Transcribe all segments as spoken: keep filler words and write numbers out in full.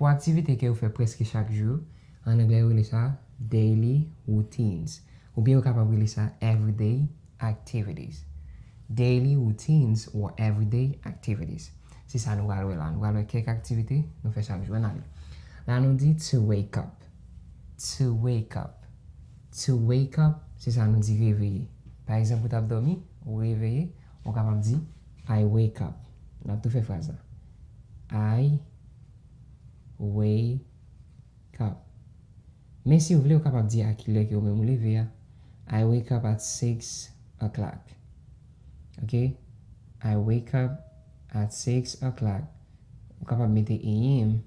Pou aktivite ke yo fè prèske chak jou, an anglè yo rele sa daily routines. Oubyen yo kapab rele sa everyday activities. Daily routines or everyday activities. Se sa nou pral wè la. Nou pral wè kèk aktivite nou fè chak jou. Ann ale. La nou di to wake up. To wake up. To wake up, se sa nou di reveye. Pa egzanp, ou t ap dòmi, ou reveye, ou kapab di I wake up. N ap tou fè fraz la. I wake up. Men si w vle, ou kapab di a kilè ke ou menm ou leve a. I wake up at six o'clock. Ok? I wake up at six o'clock. Ou kapab mete A M.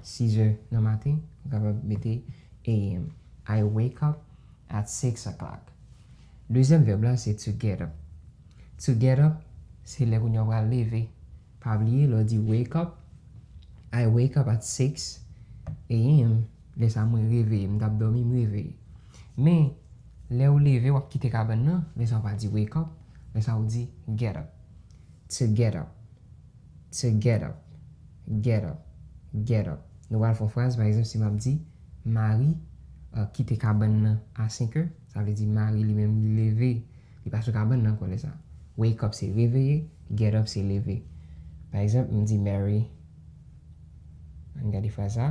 Sizè nan maten, ou kapab mete A M. I wake up at six o'clock. Dezyèm vèb la, se to get up. To get up, se lè kounye a w pral leve. Pa bliye, lè w di wake up, I wake up at six A M, lè sa mwen reveye, m t ap dòmi, m reveye. Men, lè w leve, w ap kite kabann nan, lè sa w pa di wake up, lè sa w di get up. To get up. To get up. Get up. Get up. Nou pral fè yon fraz, pa egzanp, si m ap di, Mari, uh, kite kabann nan a senk è, sa vle di Mari li menm li leve, li pa sou kabann nan ankò lè sa. Wake up se reveye, get up se leve. Pa egzanp, m di Mary, ann gade fraz sa,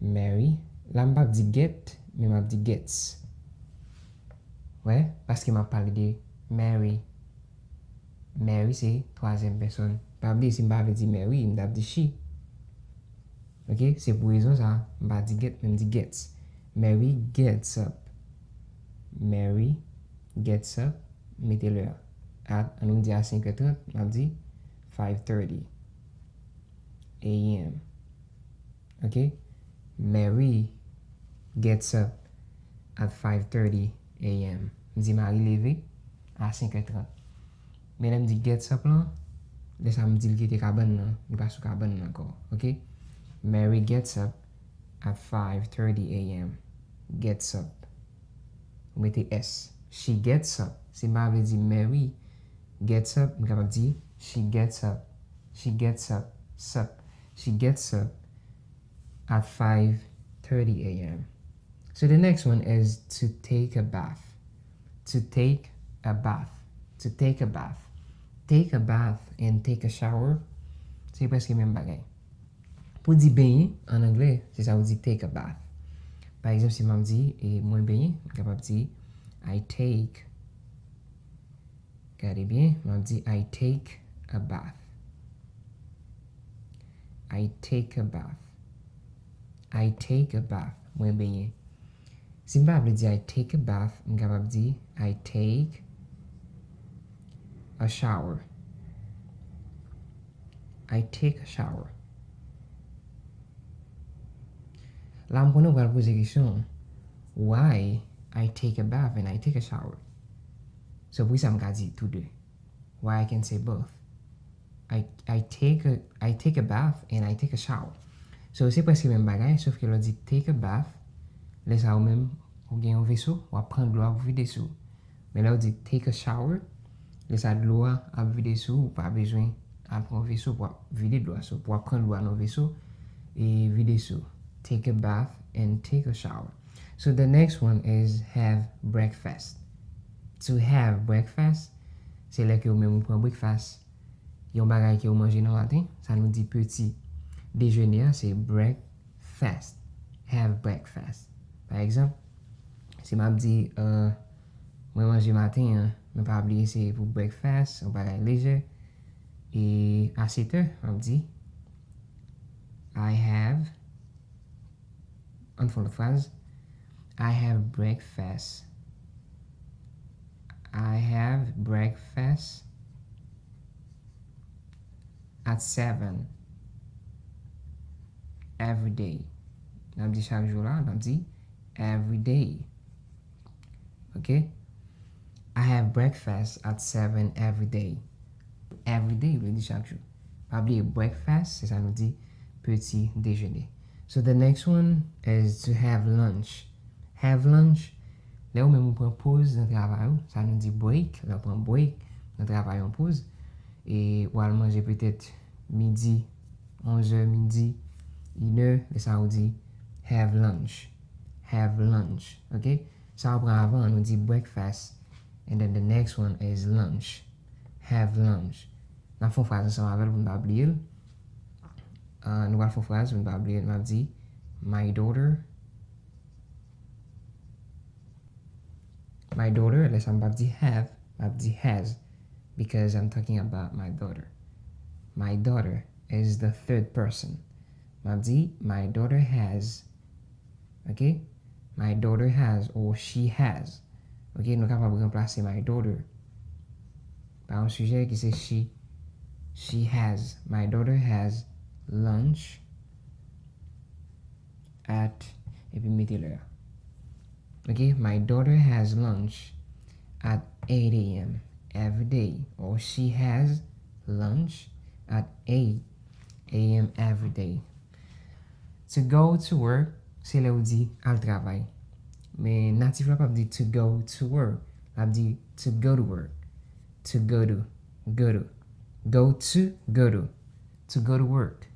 Mary, la m p ap di get, men m ap di gets. Wè, paske m ap pale de Mary. Mary se twazyèm pèsòn. Pa bliye, si m pa vle di Mary, m t ap di she. Ok? Se pou rezon sa, m pa di get, men m di gets. Mary gets up. Mary gets up. Mete lè a. At, ann nou di a senk è trant, m ap di five thirty A M. Ok? Mary gets up at five thirty A M. M di Mari leve a senk è trant. Men lè m di gets up lan, lè sa m di l kite kabann nan, li pa sou kabann nan ankò. Ok? Mary gets up at five thirty A M. Gets up. Ou mete S. She gets up. Si m pa vle di Mary gets up, m kapab di she gets up. She gets up. Sup. She gets up at five thirty A M. So the next one is to take a bath. To take a bath. To take a bath. Take a bath and take a shower. Se prèske menm bagay. Pou di benyen, an anglè, se sa ou di take a bath. Pa egzanp, si m ap di, e mwen benyen, m kapab di, I take, gade byen, m ap di, I take a bath. I take a bath. I take a bath. Mwen benyen. Si m pa vle di I take a bath, m kapab di I take a shower. I take a shower. La, m konnen w pral poze kesyon, why I take a bath and I take a shower? So, poukisa m ka di tou de? Why I can say both? I, I take a, I take a bath and I take a shower. So, se prèske menm bagay, sof ke lè w di take a bath, lè sa ou menm, ou gen yon veso, w ap pran dlo a pou vide sou ou. Men lè w di take a shower, lè sa dlo a ap vide sou ou, ou pa bezwen al pran veso pou w ap vide dlo a sou ou. Pou w ap pran dlo a nan veso e vide sou ou. Take a bath and take a shower. So the next one is have breakfast. To have breakfast, se lè ke ou menm ou pran breakfast. Yon bagay ke ou manje nan maten, sa nou di peti dejene a, se breakfast. Have breakfast. Pa egzanp, si m ap di, uh, mwen manje maten an, men pa bliye se pou breakfast, yon bagay lejè. E a sèt è, m ap di, I have, ann fè yon lòt fraz, I have breakfast. I have breakfast at seven every day. N ap di chak jou la, n ap di every day. Ok? I have breakfast at seven every day. Every day, vle di chak jou. Pa bliye, breakfast, se sa nou di peti dejene. So the next one is to have lunch. Have lunch, lè ou menm ou pran poz nan travay ou, sa nou di break, lè ou pran break nan travay ou, pran poz, e ou al manje petèt midi, onzè midi, inè, lè sa a ou di have lunch. Have lunch, ok? Sa ou pran avan an, nou di breakfast, and then the next one is lunch. Have lunch. N ap fè yon fraz ansanm avè l pou n pa bliye l. Ah, nou pral fè yon fraz pou n pa bliye l. M ap di, my daughter, my daughter, lè sa m p ap di have, m ap di has, because I'm talking about my daughter. My daughter is the third person. M ap di, my daughter has, ok? My daughter has or she has. Ok, nou kapab ranplase my daughter pa yon sijè ki se she. She has. My daughter has lunch at, epi m mete lè a. Ok, my daughter has lunch at eight a m every day. Or she has lunch at eight a m every day. To go to work, se lè ou di al travay. Men natif la p ap di to go to work. L ap di to go to work. To go to. Go to. Go to, go to. To go to work.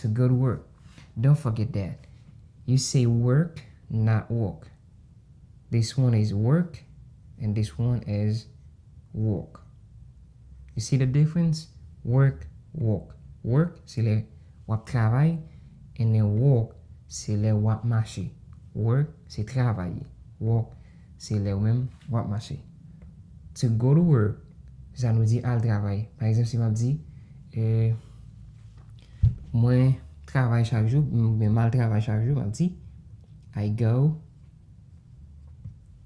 To go to work. Don't forget that. You say work, not walk. This one is work, and this one is walk. You see the difference? Work, walk. Work, se lè w ap travay, and then walk, se lè w ap mache. Work, se travay. Walk, se lè ou menm w ap mache. To go to work, se sa nou di al travay. Pa egzanp, si m ap di, eh, mwen travay chak jou, m, m al travay chak jou, m ap di, I go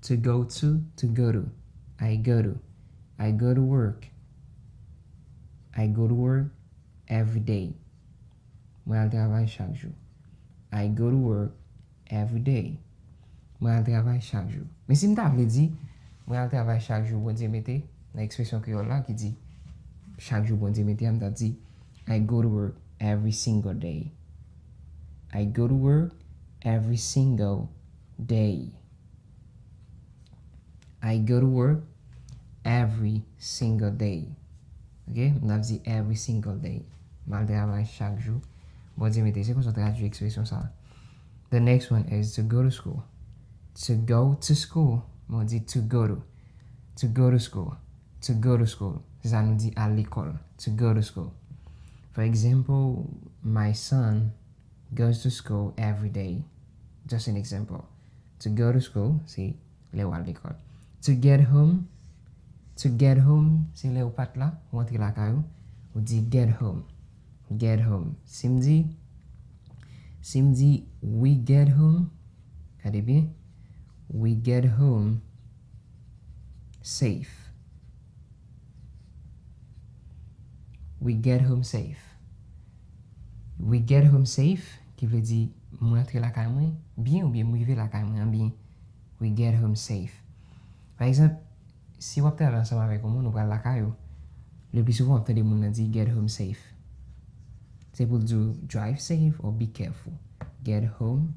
to go to, to go to. I go to. I go to work. I go to work every day. Mwen al travay chak jou. I go to work every day. Mwen al travay chak jou. Men si m ta vle di, mwen al travay chak jou, Bondye mete, nan ekspresyon kreyòl la ki di, chak jou Bondye mete a, m ta di, I go to work every single day. I go to work every single day. I go to work every single day. Ok? M ap di every single day. M al travay chak jou. Bondye mete, se konsa w tradui ekspresyon sa a. The next one is to go to school. To go to school. Mwen di to go to. To go to school. To go to school. Se sa nou di al lekòl. To go to school. For example, my son goes to school every day. Just an example. To go to school, se lè w al lekòl. To get home, to get home, se lè ou pa t la, ou antre lakay ou, ou di get home. Get home. Si m di, si m di we get home, gade byen, we get home safe. We get home safe. We get home safe, ki vle di mwen antre lakay mwen byen oubyen m rive lakay mwen an byen. We get home safe. Pa egzanp, si w ap travay ansanm avèk yon moun, ou pral lakay ou, le pli souvan w ap tande moun nan di get home safe. Se pou l di w drive safe or be careful. Get home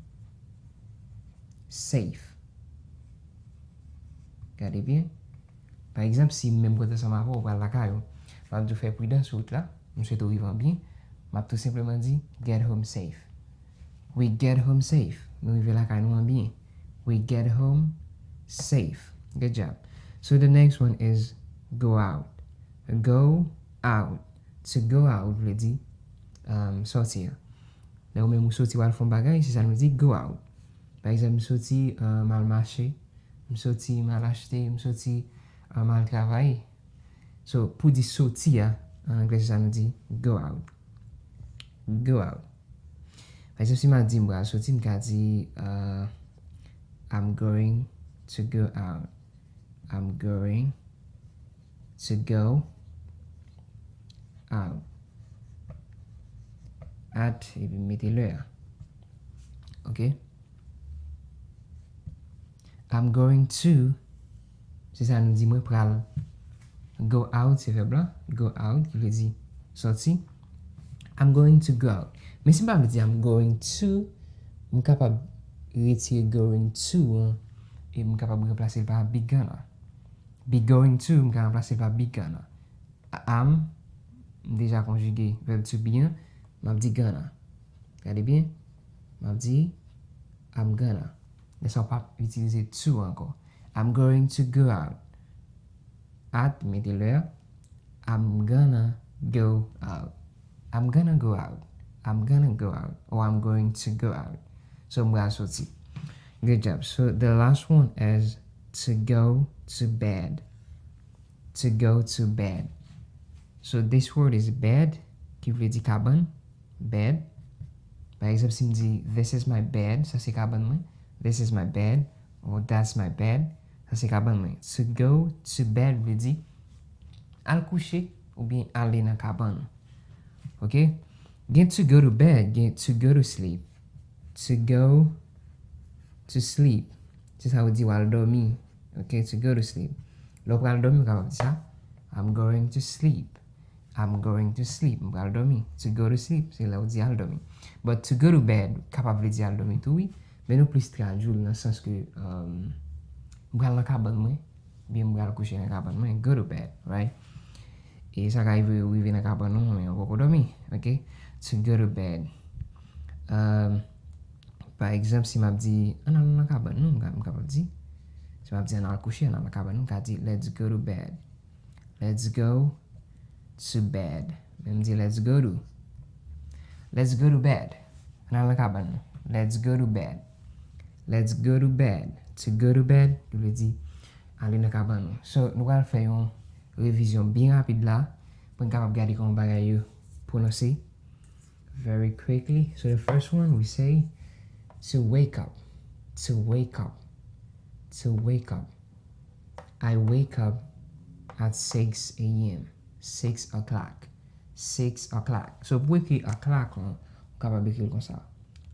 safe. Gade byen. Pa egzanp, si m menm kote ansanm avè w, ou pral lakay ou, m ap di w fè pridans sou wout la, m swete w rive an byen, m ap tou senpleman di get home safe. We get home safe. Nou rive lakay nou an byen. We get home safe. Good job. So the next one is go out. Go out. To go out vle di um, sòti an. Lè ou menm ou sòti w al fè yon bagay, se sa nou di go out. Pa egzanp, m sòti, ah, m al mache, m sòti m al achte, m sòti, ah, m al travay. So, pou di sòti a, an anglè, se sa nou di go out. Go out. Pa egzanp, si m al di m pral sòti, m ka di, ah, I'm going to go out. I'm going to go out. At, epi m mete lè a. Ok? I'm going to, se sa nou di mwen pral. Go out, se vèb la. Go out, ki vle di sòti. I'm going to go out. Men si m pa vle di I'm going to, m kapab retire going to an, e m kapab ranplase l pa be gonna. Be going to, m ka ranplase l pa be gonna. Am, m deja konjige vèb to be an, M ap di gonna. Gade byen. M ap di I'm gonna. Lè sa w p ap itilize to ankò. I'm going to go out. At, mete le a. I'm gonna go out. I'm gonna go out. I'm gonna go out. Or I'm going to go out. So, m pral soti. Good job. So, the last one is to go to bed. To go to bed. So, this word is bed, ki vle di kabann. Bed. Pa egzanp, si m di, this is my bed, sa se kabann mwen. This is my bed, or that's my bed, sa se kabann mwen. To go to bed vle di al kouche oubyen ale nan kabann. Ok? Gen to go to bed, gen to go to sleep. To go to sleep. Se sa yo di w al dòmi. Ok? To go to sleep. Lè w pral dòmi, ou kapab di sa. I'm going to sleep. I'm going to sleep. M pral dòmi. To go to sleep, se lè w di al dòmi. But to go to bed kapab vle di al dòmi tou, wi. Men nou plis tradui l nan sans ke, um, m pral nan kabann mwen, oubyen m pral kouche nan kabann mwen. Go to bed, right? E sa ka rive ou rive nan kabann ou, men ou poko dòmi, ok? To go to bed. Um, pa egzanp, si m ap di, ann al nan kabann nou, m ka- m kapab di. Si m ap di, ann al kouche, ann al nan kabann nou, m ka di, let's go to bed. Let's go to bed. Men m di, let's go to. Let's go to bed. Ann al nan kabann nou. Let's go to bed. Let's go to bed. To go to bed, li vle di, ale nan kabann nou. So, nou pral fè yon revizyon byen rapid la, pou n kapab gade kòman bagay yo pwononse. Very quickly. So, the first one, we say, to wake up. To wake up. To wake up. I wake up at six a m. Six o'clock. Six o'clock. So, pou ekri o'clock, ou kapab ekri l konsa.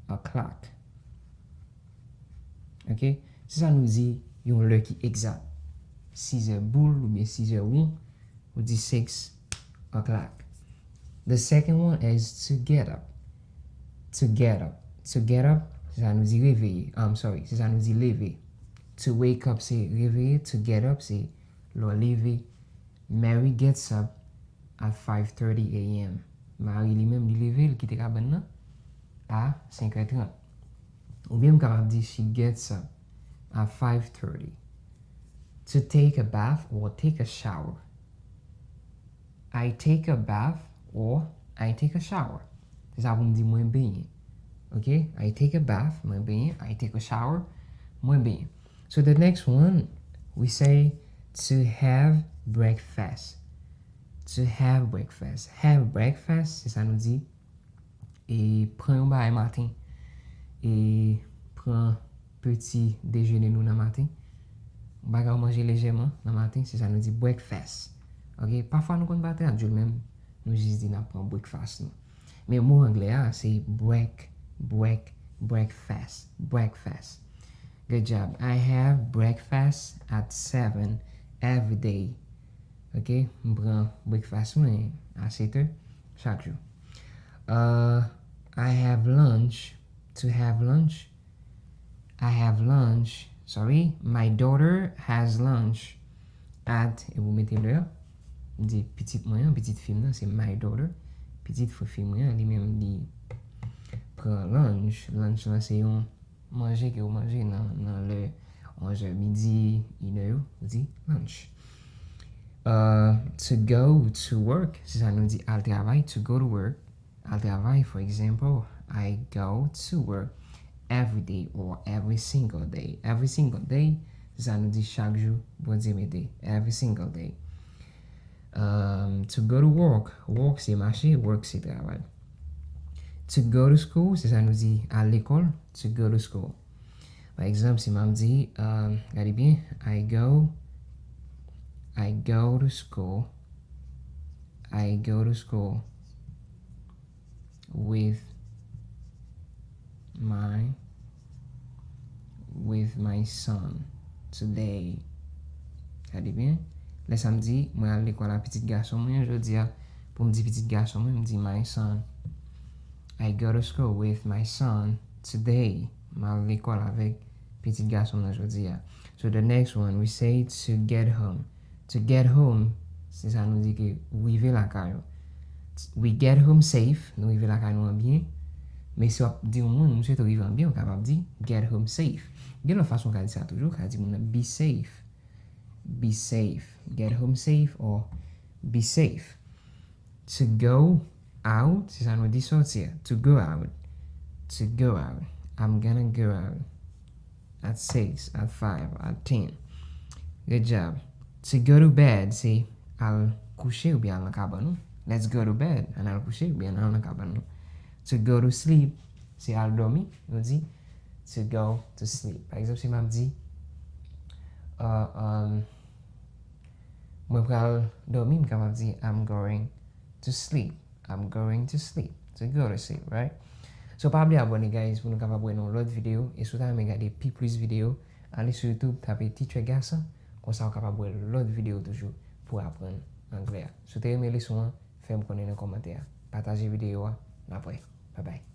O'clock. Ok? Se sa nou di yon lè ki egzak. Sizè boul oubyen sizè won, ou di six o'clock. The second one is to get up. To get up. To get up, se sa nou di reveye. I'm sorry, se sa nou di leve. To wake up, se reveye. To get up, se lè w leve. Mary gets up at five thirty a m. Mari li menm, li leve, li kite kabann nan a senk è trant. Oubyen m kapab di, she gets up at five thirty to take a bath or take a shower. I take a bath or I take a shower. Se sa pou m di mwen benyen. Ok? I take a bath, mwen benyen. I take a shower, mwen benyen. So the next one, we say to have breakfast. To have breakfast. Have breakfast, se sa nou di. E pran yon bagay maten. E pran peti dejene nou nan maten. Yon bagay ou manje lejèman nan maten, se sa nou di breakfast. Ok? Pafwa nou konn pa tradui l menm, nou jis di n ap pran breakfast nou. Men mo anglè a, se break, break, breakfast, breakfast. Good job. I have breakfast at seven every day. Ok? M pran breakfast mwen a sèt è chak jou. Uh, I have lunch. To have lunch. I have lunch. Sorry. My daughter has lunch at, e pou mete lè a. M di pitit mwen an, pitit fi m nan, se my daughter. Pitit fi mwen an, li menm, li pran lunch. Lunch lan se yon manje ke ou manje nan, nan lè onz è midi, inè yo, ou di lunch. Uh, to go to work, se sa nou di al travay, to go to work. Al travay, for example, I go to work every day or every single day. Every single day, se sa nou di chak jou, Bondye mete, every single day. Um, to go to work, work se mache, work se travay. To go to school, se sa nou di al lekòl, to go to school. Pa egzanp, si m ap di, um, gade byen, I go, I go to school, I go to school with my, with my son today. Gade byen. Lè sa m di, mwen al lekòl ak pitit gason mwen jodi a. Pou m di pitit gason mwen, m di my son. I go to school with my son today. M al lekòl avèk pitit gason m nan jodi a. So the next one, we say to get home. To get home, se sa nou di ke ou rive lakay ou. We get home safe, nou rive lakay nou an byen. Men si w ap di yon moun, m swete w rive an byen, ou kapab di, get home safe. Gen lòt fason w ka di sa toujou, ou ka di moun nan, be safe. Be safe. Get home safe or be safe. To go out, se sa nou di sòti a. To go out. To go out. I'm gonna go out. At six, at five, at ten. Good job. To go to bed, se al kouche oubyen al nan kabann ou. Let's go to bed. Ann al kouche oubyen ann al nan kabann nou. To go to sleep, se al dòmi. Nou di to go to sleep. Pa egzanp, si m ap di, uh, um, mwen pral dòmi, m kapab di, I'm going to sleep. I'm going to sleep. To go to sleep, right? So, pa bliye abòne, guys, pou nou kapab wè nan lòt videyo. E si w ta renmen gade pi plis videyo, ale sou YouTube, tape Teacher Gason. Konsa, w kapab wè lòt videyo toujou pou aprann anglè a. Si w te renmen leson an, fè m konnen nan kòmantè a. Pataje videyo a. N ap wè. Bye bye.